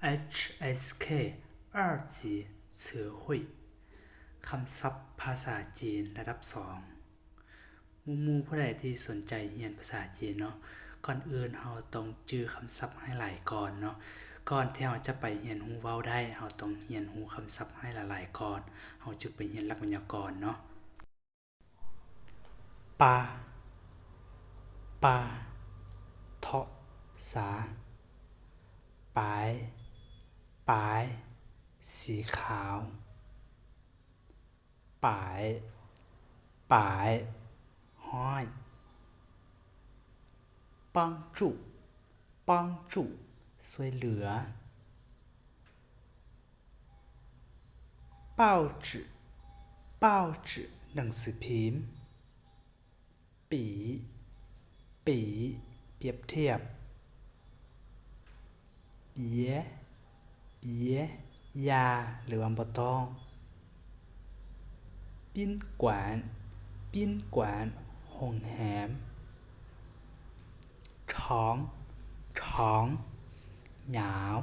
H S K 二级词汇 ຄຳສັບພາສາຈີນລະດັບສອງ. ໝູ່ໆຜູ້ໃດທີ່ສົນໃຈຮຽນພາສາຈີນເນາະ, ກ່ອນອື່ນເຮົາຕ້ອງຈື່ຄຳສັບໃຫ້ຫຼາຍກ່ອນເນາະ. ກ່ອນທີ່ເຮົາຈະໄປຮຽນຮູ້ເວົ້າໄດ້, ເຮົາຕ້ອງຮຽນຮູ້ຄຳສັບໃຫ້ຫຼາຍໆກ່ອນ, ເຮົາຈຶ່ງໄປຮຽນຫຼັກໄວຍາກອນເນາະ. ປາ ປາ ເທາະສາ. ປາຍ ປາຍ ສີຂາວ. ປາຍ ປາຍ ຮ້ອຍ. 帮助 帮助 ຊ່ວຍເຫຼືອ. 报纸 报纸 ໜັງສືພິມ. 笔 笔 ປຽບທຽບ. 别 别 ຢ່າ ຫຼືວ່າບໍ່ຕ້ອງ. 宾馆 宾馆 ໂຮງແຮມ. 长 长 ຍາວ.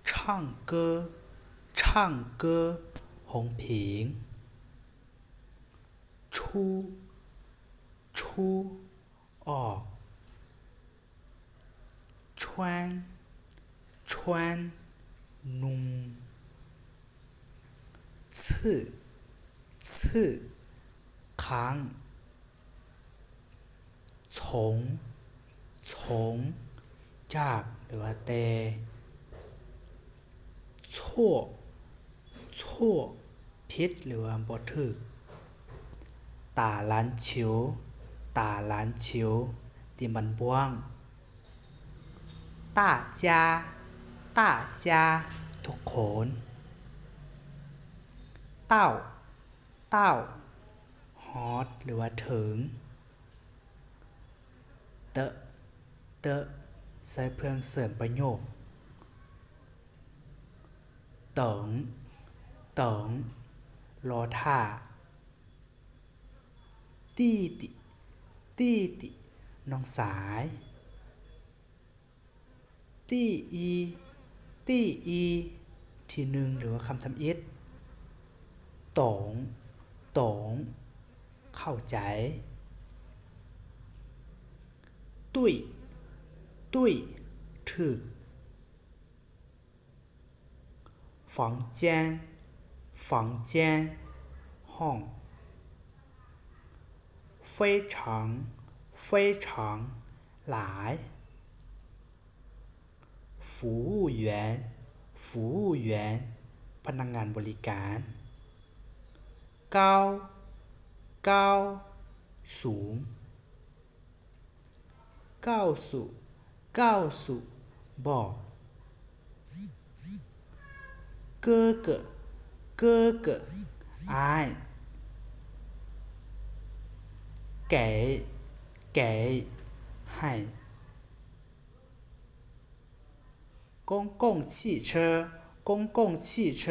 唱歌 唱歌 ຮ້ອງເພງ. 出 出 ອອກ. 穿 穿 ນຸ່ງ. 刺 刺 ຄັ້ງ. 从 从 ຈາກ ຫຼືວ່າແຕ່. 错 错 ຜິດ ຫຼືວ່າບໍ່ຖືກ. 打篮球 打篮球 ຕີບອນບ້ວງ. 大家 大家 ທຸກຄົນ. 到 到 ຮອດ ຫຼືວ່າເຖິງ. 的 的 ໃຊ້ເພື່ອເສີມປະໂຫຍກ. 等 等 ລໍຖ້າ. 弟弟 弟弟 ນ້ອງຊາຍ. 第一 第一 ທີໜຶ່ງ ຫຼືວ່າຄຳທຳອິດ. 懂 懂 ເຂົ້າໃຈ. 对 对 ຖືກ. 房间 房间 ຫ້ອງ. 非常 非常 ຫຼາຍ. 服务员 服务员 ພະນັກງານບໍລິການ. 高 高 ສູງ. 告诉 告诉 ບອກ. 哥哥 哥哥 ອ້າຍ. 给 给 ໃຫ້. 公共汽车 公共汽车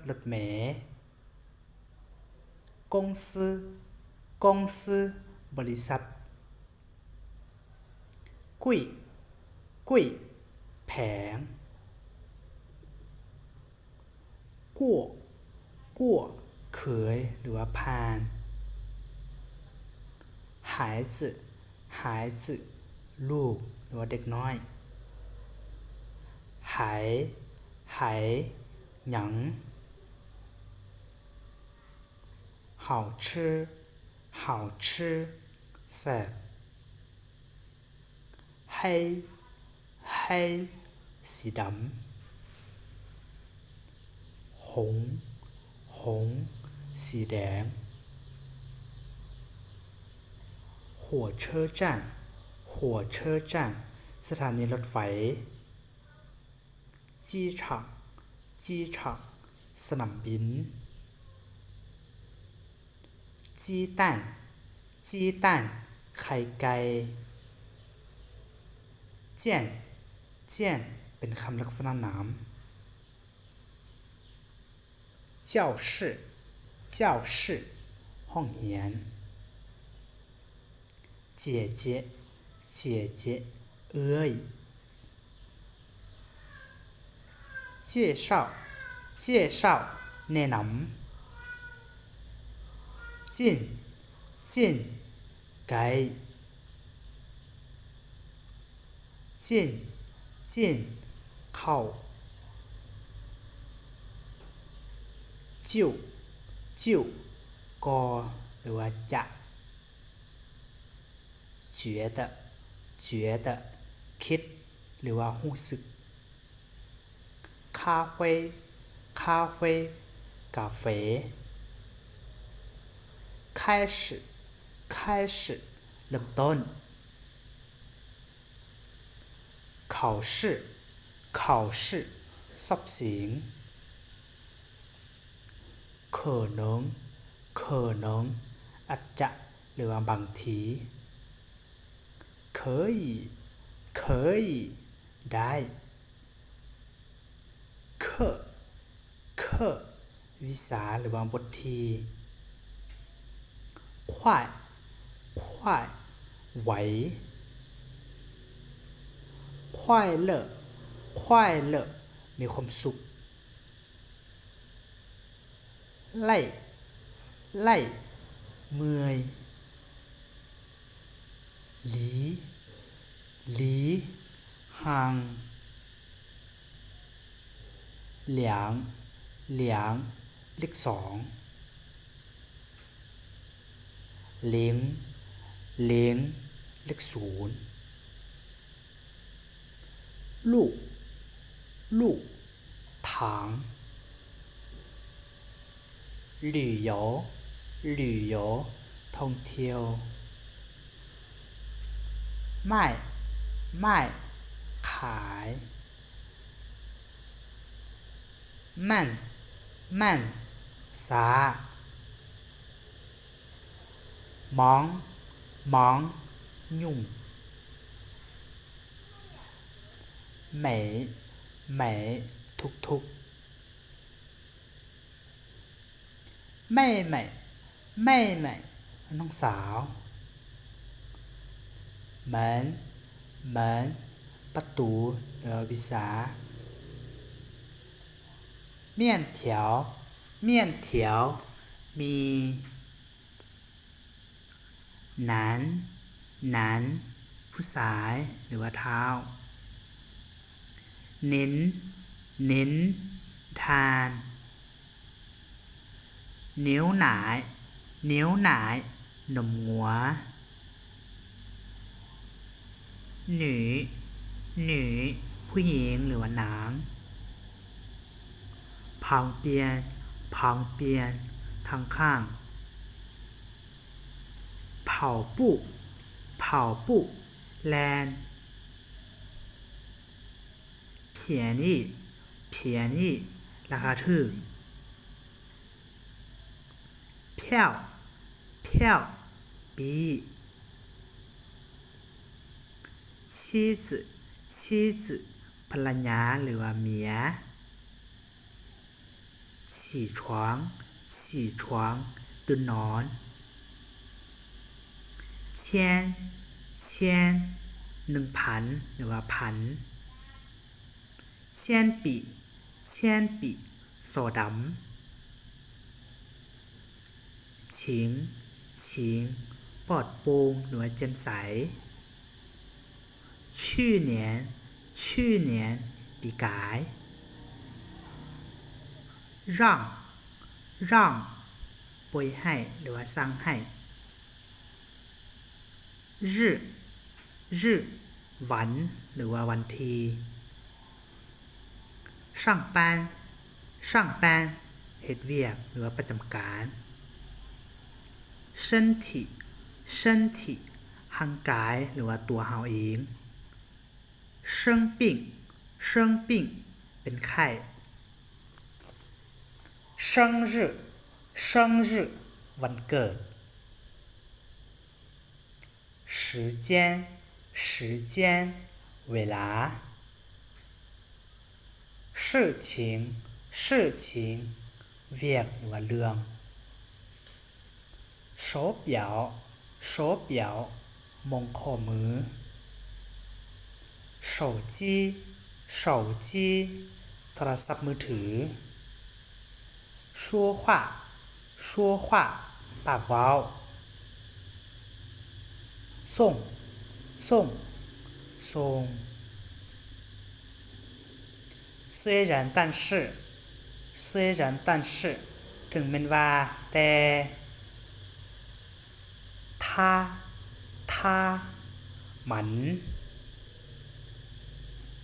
ລົດເມ. 公司 公司 ບໍລິສັດ. 贵 贵 ແພງ. 过 过 ເຄີຍ ຫຼືວ່າຜ່ານ. 孩子 孩子 ລູກ ຫຼືວ່າເດັກນ້ອຍ. ไห ไห ຫຍັງ. 好吃 好吃 ແຊບ. 黑 黑 ສີດຳ. 红 红 ສີແດງ. 火车站 火车站 ສະຖານີລົດໄຟ. 机场 机场 ສະໜາມບິນ. 鸡蛋 鸡蛋 ໄຂ່ໄກ່. 间 间 ເປັນຄຳລັກສະນະນາມ. 教室 教室 ຫ້ອງຮຽນ. 姐姐 姐姐 ເອື້ອຍ.介绍 介绍 ແນະນຳ. 进 进 ໄກ. 进 进 ເຂົ້າ. 就 就 ກໍ ຫຼືວ່າຈະ. 觉得 觉得 ຄິດ ຫຼືວ່າຮູ້ສຶກ. 咖啡 咖啡 ກາເຟ. 开始 开始 ເລີ່ມຕົ້ນ. 考试 考试 ສອບເສັງ. 可能 可能 ອາດຈະ ຫຼືວ່າບາງທີ. 可以 可以 ໄດ້. 课 课 ວິຊາ ຫຼືວ່າບົດຮຽນ. 快 快 ໄວ. 快乐 快乐 ມີຄວາມສຸກ. 累 累 ເມື່ອຍ. 离 离 ຫ່າງ. 两 两 ເລກສອງ. 零 零 ເລກສູນ. 路 路 ທາງ. 旅游 旅游 ທ່ອງທ່ຽວ. 卖 卖 ຂາຍ. 慢 慢 ຊ້າ. 忙 忙 ຫຍຸ້ງ. 美 美 ທຸກໆ. 妹妹 妹妹 ນ້ອງສາວ. 门 门 ປະຕູ ຫຼືວ່າວິຊາ. 面条 面条 ໝີ່. 男 男 ຜູ້ຊາຍ ຫຼືວ່າທ້າວ. 奶 奶 ທ່ານ. 牛奶 牛奶 ນົມງົວ. 女 女 ຜູ້ຍິງ ຫຼືວ່ານາງ. 旁边 旁边 ທາງຂ້າງ. 跑步 跑步 ແລ່ນ. 便宜 便宜 ລາຄາຖືກ. 票 票 ປີ້. 妻子 妻子 ພັນລະຍາ ຫຼືວ່າເມຍ. 起床 起床 ຕື່ນນອນ. 千 千 ໜຶ່ງພັນ ຫຼືວ່າພັນ. 铅笔 鉛笔 ສໍດຳ. 晴 晴 ປອດໂປ່ງ ຫຼືວ່າແຈ່ມໃສ. 去年 去年 ປີກາຍ. 让 让 ປ່ອຍໃຫ້ ຫຼືວ່າສັ່ງໃຫ້. 日 日 ວັນ ຫຼືວ່າວັນທີ. 上班 上班 ເຮັດວຽກ ຫຼືວ່າປະຈຳການ. 身体 身体 ຮ່າງກາຍ ຫຼືວ່າຕົວເຮົາເອງ. 生病 生病 ເປັນໄຂ້. 生日 生日 ວັນເກີດ. 时间 时间 ເວລາ. 事情 事情 ວຽກ ຫຼືວ່າເລື່ອງ. 手表 手表 ໂມງຂໍ້ມື. 手机 手机ໂທລະສັບມືຖື. 说话 说话 ປາກເວົ້າ. 送 送 ສົ່ງ. 虽然但是 虽然但是 ເຖິງແມ່ນວ່າ ແຕ່. 他 他 ມັນ.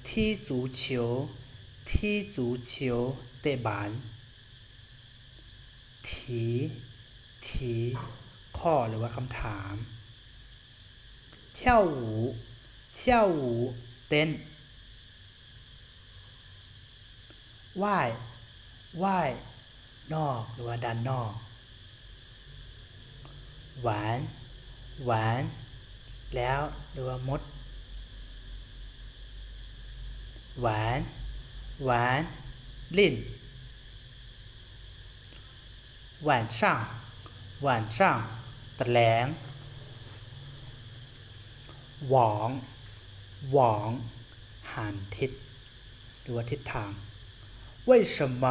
踢足球 踢足球 ເຕະບານ. 题 题 ຂໍ້ ຫຼືວ່າຄຳຖາມ. 跳舞 跳舞 ເຕັ້ນ. 外 外 ນອກ ຫຼືວ່າດ້ານນອກ. 玩 玩 ແລ້ວ ຫຼືວ່າໝົດ. 玩 玩 ຫຼິ້ນ. 晚上 晚上 ຕອນແລງ. 往 往 ຫັນທິດ ຫຼືວ່າທິດທາງ. 为什么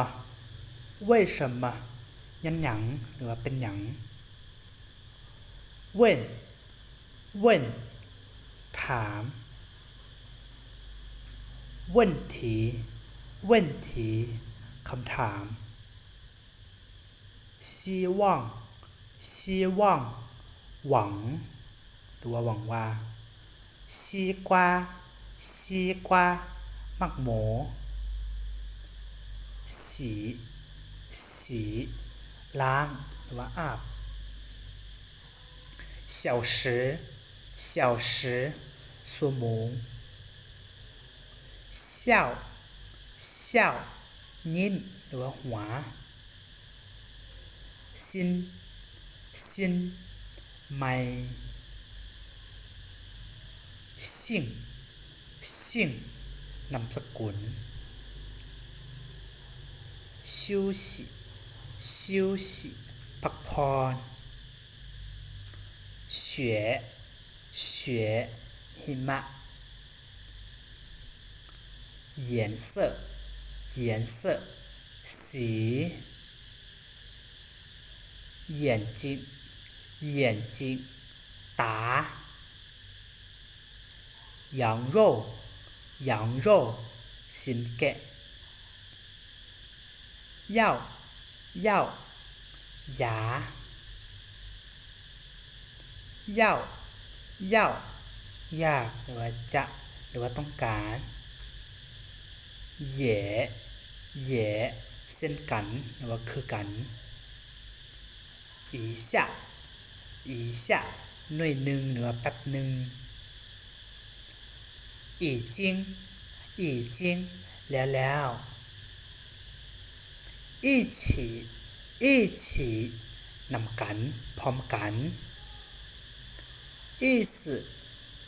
为什么 ຍ້ອນຫຍັງ ຫຼືວ່າເປັນຫຍັງ. 问 问 ຖາມ. 问题 问题 ຄຳຖາມ. 希望 希望 ຫວັງ ຫຼືວ່າຫວັງວ່າ. 西瓜 西瓜 ໝາກໂມ. 洗 洗 ລ້າງ ຫຼືວ່າອາບ. 小时 小时 ຊົ່ວໂມງ. 笑 笑 ຍິ້ມ ຫຼືວ່າຫົວ. 姓 姓 ໃໝ່. 姓 姓 ນາມສະກຸນ. 休息 休息 ພັກຜ່ອນ. 雪 雪 ຫິມະ. 颜色 颜色 ສີ. 眼睛 眼睛 ຕາ. 羊肉 羊肉 ຊີ້ນແກະ. 药 药 ຢາ. 要 要 ຢາກ ຫຼືວ່າຈະ ຫຼືວ່າຕ້ອງການ. 也 也 ເຊັ່ນກັນ ຫຼືວ່າຄືກັນ. 一下 一下 ໜ້ອຍໜຶ່ງ ຫຼືວ່າແປັບໜຶ່ງ. 已经 已经 ແລ້ວໆ. 一起 一起 ນຳກັນ ພ້ອມກັນ. 意思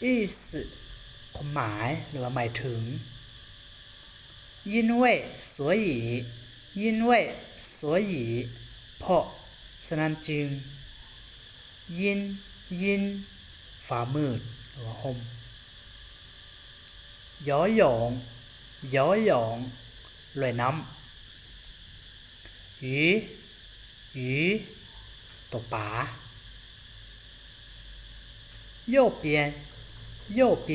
意思 ຄວາມໝາຍ ຫຼືວ່າໝາຍເຖິງ. 因为 所以 因为 所以 ເພາະ ສະນັ້ນຈຶ່ງ. 阴 阴 ຟ້າມືດ ຫຼືວ່າຮົ່ມ. 游泳 游泳 ລອຍນ້ຳ. 鱼 鱼 ໂຕປາ. 右边 右边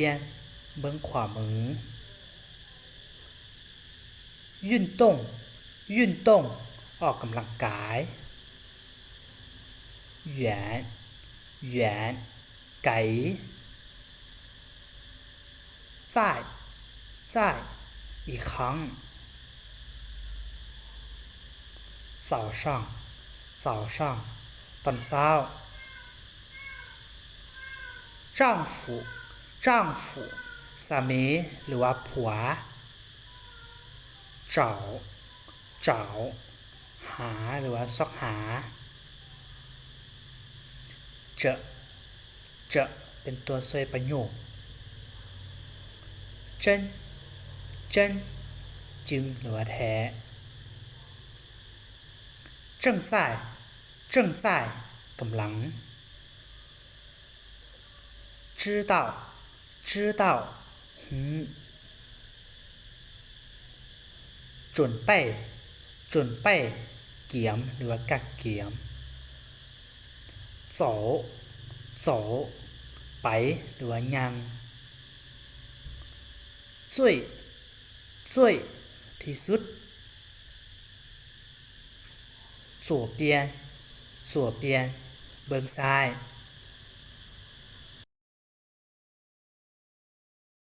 ເບື້ອງຂວາມື. 运动 运动 ອອກກຳລັງກາຍ. 远 远 ໄກ. 再 再 ອີກຄັ້ງ. 早上 早上 ຕອນເຊົ້າ. 丈夫 丈夫 ສາມີ ຫຼືວ່າຜົວ. 找 找 ຫາ ຫຼືວ່າຊອກຫາ. 这 这 ເປັນຕົວຊ່ວຍປະໂຫຍກ. 真 真 ຈຶ່ງ ຫຼືວ່າແທ້. 正在 正在 ກຳລັງ. 知道 知道 ຮູ້. 知准备 准备 ກຽມ ຫຼືວ່າກະກຽມ. 走 走 ໄປ ຫຼືວ່າຍ່າງ. 最 最 ທີ່ສຸດ. 左边 左边 ເບິ່ງຊ້າຍ.